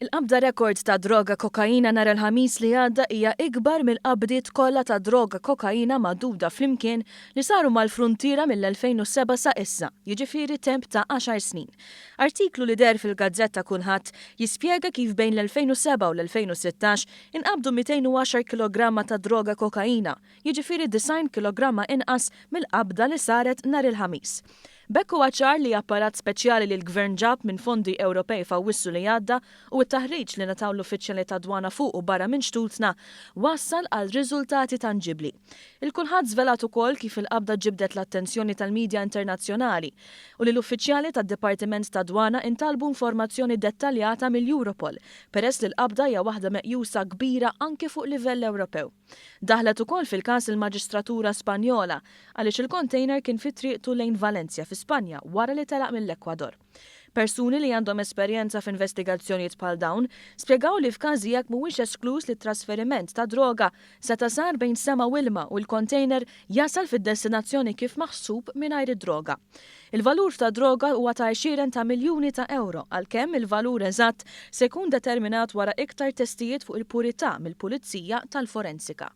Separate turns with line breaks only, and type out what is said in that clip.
Il-qabda rekord ta' droga kokaina nhar il-Ħamis li għadda hija ikbar mill-qabdiet kollha ta' droga kokaina magħduda flimkien li saru mal-fruntiera mill-2007 sa issa, jiġifieri temp ta' għaxar snin. Artiklu li deher fil-gazzetta Kulħadd jispjega kif bejn l-2007 u l-2016 inqabdu 210 kilogramma ta' droga kokaina, jiġifieri 90 kilogramma inqas mill-qabda li saret nhar il-Ħamis. B'hekk huwa ċar li apparat speċjali li l-Gvern ġab minn fondi Ewropej f'Awwissu li għadda u t-taħriġ li ngħataw l-uffiċjali tad-dwana fuq u barra minn xtutna wassal għal riżultati tanġibbli. Il-Kulħadd żvelat ukoll kif il-qabda ġibdet l-attenzjoni tal-midja internazzjonali u li l-uffiċjali tad-Dipartiment tad-Dwana intalbu informazzjoni dettaljata mill-Europol peress li l-qabda hija waħda meqjusa kbira anki fuq livell Ewropew. Daħlet ukoll fil-każ il-Maġistratura Spanjola għaliex il-kontejner kien fi triqtu lejn Valencia fi Spanja wara li telaq mill-Ekwador. Persuni li għandhom esperjenza f'investigazzjonijiet bħal dawn spjegaw li f'każi hekk mhuwiex eskluż li t-trasferiment ta' droga seta' sar bejn sema u ilma u l-kontejner jasal fid-destinazzjoni kif maħsub mingħajr id-droga. Il-valur tad-droga huwa ta' għexieren ta' miljuni ta' ewro għalkemm il-valur eżatt se jkun determinat wara iktar testijiet fuq il-purità mill-pulizija tal-forensika.